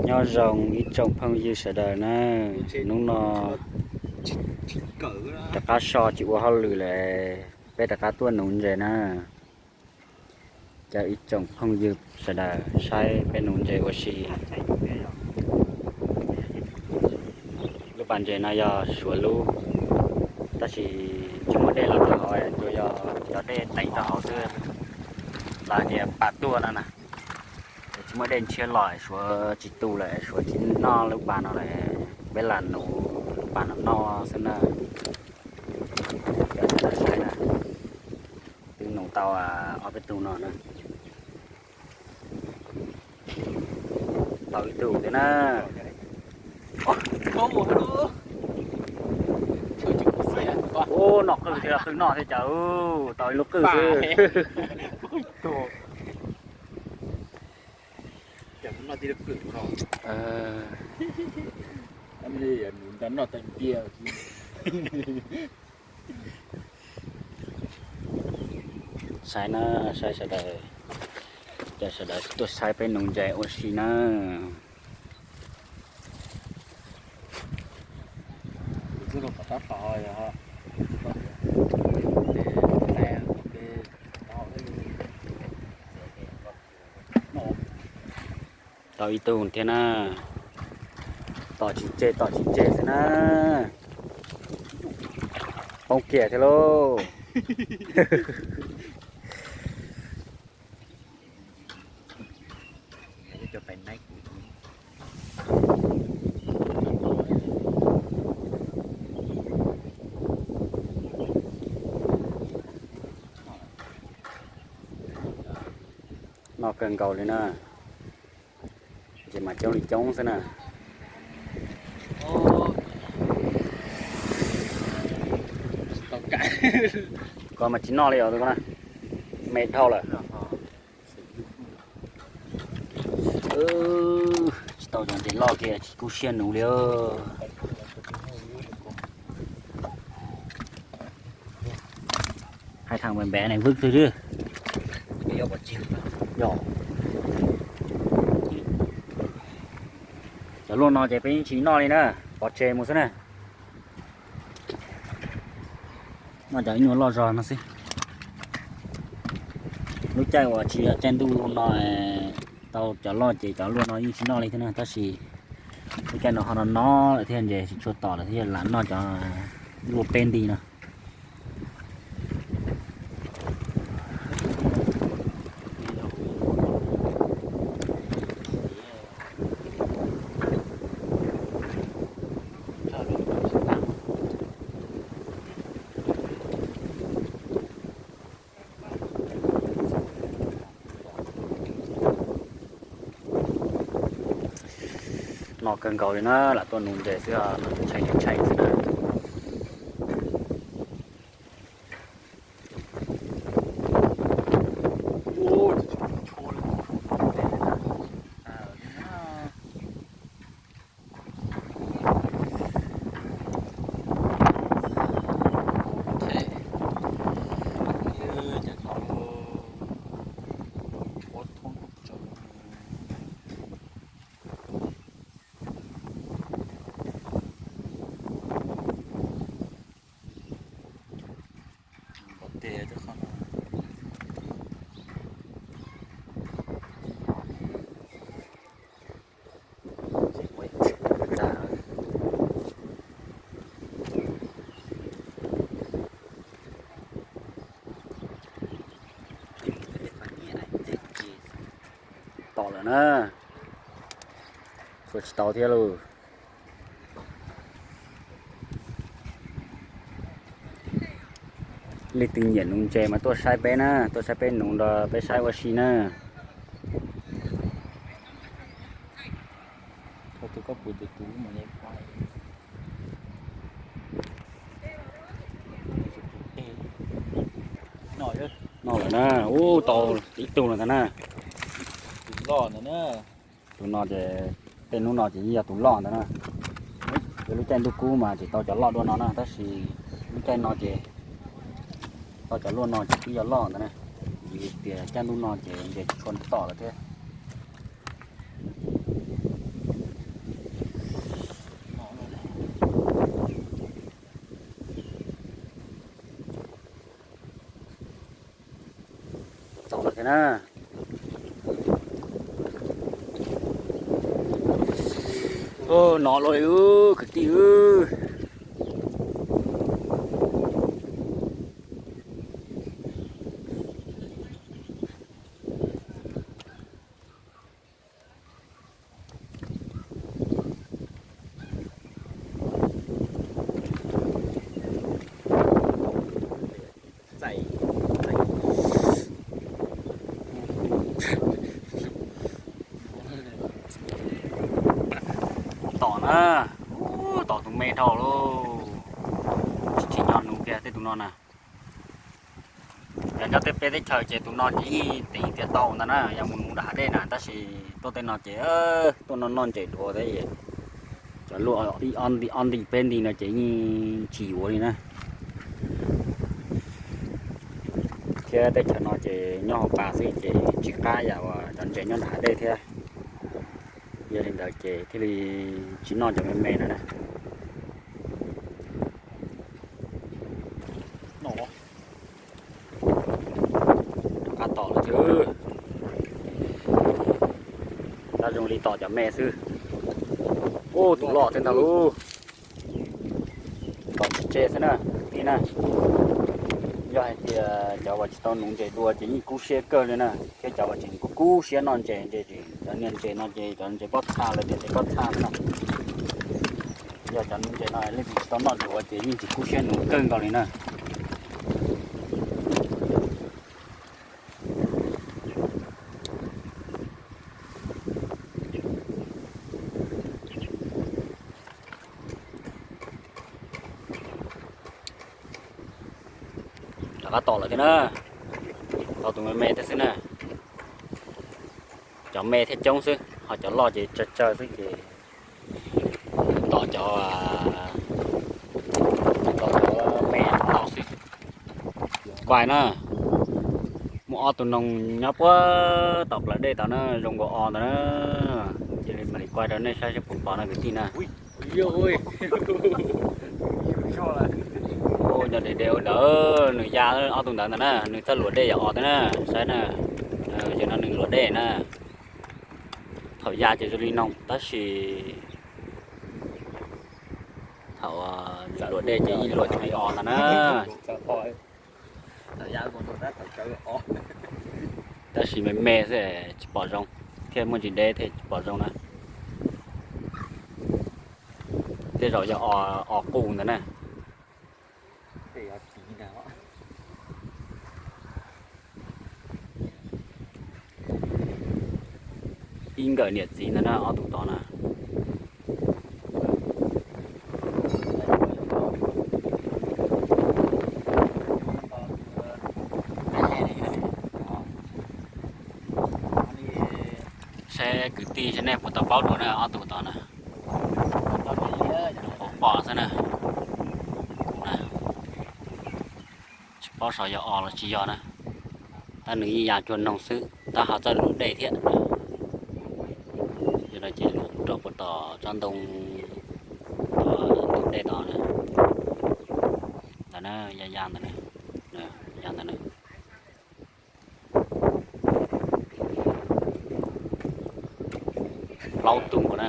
Nyob zoo ib tsoom phooj ywg sawv daws na, hnub no rov qab so tsis ua hauj lwm lawm, peb rov qab tuaj nuv ntses na. Caw ib tsoom phooj ywg sawv daws saib peb nuv ntses ua si. Lub pas ntses no yog Suav lub, tab sis tsis muaj dej los rau hauv, tsuas yog cov dej teev rau hauv xwb, los tias pas tuaj no na. Tsis muaj dej ntshiab los Suav tsis tu lawm, Suav tsis noj lub pas no lawm, peb lam nuv lub pas no noj xwb na. Saib na, twb nuv tau ob peb tug no na. Tau ib tug thiab na. Ub, noj qwj thiab, qwj noj thiab cas, tau ib lub qwj xwb. Saib na, saib sawv daws, caw sawv daws tuaj saib peb nuv ntses ua si na. Tau ib tug thiab na. Tom tsis tseg, tom tsis tseg xwb na. Poob kiag thiab lauj. Noj kawg nkaus li na. Ces mas coob li coob xwb na. Koj mas tsis noj li os, me dhau lawm. Tsis tau cov ntses loj kiag tsis kub siab nuv li. Hais thaum npe npe ne vwb twg. Yog, cov luaj no ces peb yeej tsis noj li na, pov tseg mus xwb na. Noj cov ib nyuag loj zog no xwb. Lub caij uas tsis yog caij ntuj no tau cov loj ces cov luaj no yeej tsis noj li thiab na, tab sis lub caij no ho no no lawm thiab, ntses tsis tshua tom lawm thiab, lam noj cov luaj peb nti no. No kawg nkaus li na, lam tuaj nuv ntses xwb, ntshai ntshai xwb na. Tom lawm na, txhua tsis tau thiab lauj. Leej twg nyiam nuv ntses mas tuaj saib peb na, tuaj saib peb nuv nrog peb saib ua si na. Noj lawm na, ub, tau ib tug no ntag na. Tus no ces, tej hnub no ces yeej yog tus loj ntag na. Ces lub caij ntuj kub mas tsis tau cov loj dua no na, tab sis lub caij no ces tau cov luaj no ces twb yog loj ntag na. Vim tias caij ntuj no ces ntses tsis tshua tom lawm thiab. Na. Nov los li kwv tij. Tom na, tom tus me dhau lauj. Tsis tsim nyog nuv kiag tej tus no na. Yog nyob tej peb teb chaws ces tus no ces yeej teev tias tau ntag na, yog mus nuv nram hav dej na, tab sis tuaj tej no ces tuaj noj noj ntses dua thiab. Cov luaj ib ob nti peb nti no ces yeej tsis yuav li na. Thiab teb chaws no ces nyob hauv pas xwb ces tsis qab yam uas cov ntses nyob nram hav dej thiab. Yog li ntawd ces thiaj li tsis noj cov me me no na. Rov qab tom lawm thiab. Tab zoo li tom cov me xwb. Ub, tus loj thiab ntag lauj. Tom tsis tseg xwb na, kwv tij na. Yog hais tias cov uas tsis tau nuv ntses dua ces yeej kub siab kawg li na, thiab cov uas tseem kub kub siab noj ntses, ntses, cov niag ntses no ces cov ntses pob txha lawv tias ntses pob txha xwb na. Yog cov nuv ntses no leej twg tsis tau noj dua ces yeej tsis kub siab nuv kawg nkaus li na. Rov qab tom lawm thiab na. Tau tus me me thiab xwb na. Cov me thiab coob xwb, ho cov loj ces tsawg tsawg xwb ces tom cov, tom cov me ntau xwb. Kuaj na, muaj ob tug noog nyob puag tom plawv dej tod na, zoo nkaus os ntawd na. Cia li mam li kuaj rau nej saib seb puas pom no kwv tij na. Nyob de de ua ntawd, nws ya ob tug ntawd ntag na, nws txoj luam dej yog os thiab na, saib na. Ces no nws luam dej na. Thaum ya ces zoo li noog tab sis thaum luam dej ces yeej luam zoo li os ntag na. Tab sis me me xwb tsis pom zoo, thiaj muaj ntsis deb thiaj tsis pom zoo na. Tej zaum yog os qus ntawd na. Ib nkawm niam txiv ntawd na, ob tug tod na. Saib kwv tij saib nej puas tau paub dua na, ob tug tod na. Qhuav pom xwb na. Tsis paub xyov yog os los tsis yog na. Tab nws yeej ya cuag noog xwb, tab ho txoj luam dej thiab. Yog no ces luam rau puag tom tsob ntoo, tom ntug dej tod na. Ntawd na, ya ya ntawd na, ya ntawd na. Plaub tug na.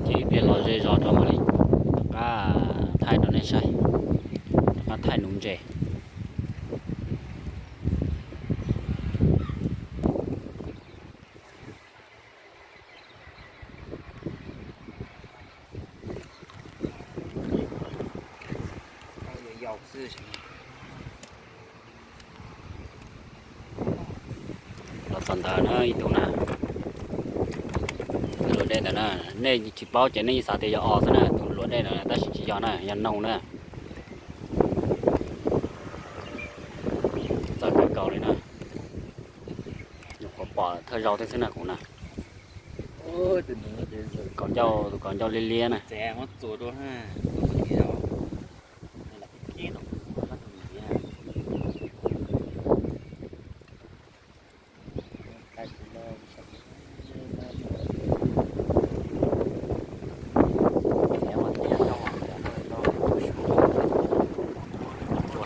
Ces ib pliag los ze zos rau mam li rov qab thaij rau nej saib, rov qab thaij nuv ntses. Los tom ntawd na ib tug na. Tus luam dej ntawd na, nej tsis paub ces nej yeej xav tias yog os xwb na, tus luam dej ntawd tab sis tsis yog na, yog noog na. Txawj kawg nkaus li na. Nyuam qhuav pom thawj zaug thiab xwb na kuv na. Kaum ncauj, tus kaum ncauj liab liab na.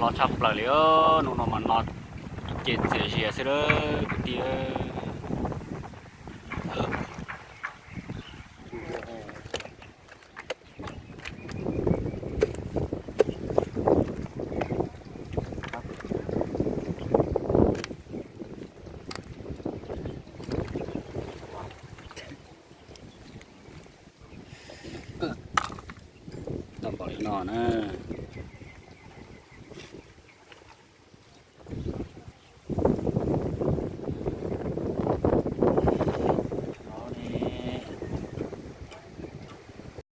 Los tshaj plaws li, hnub no mas no ces txias zias xwb lawm kwv tij. Tau npaum li no na.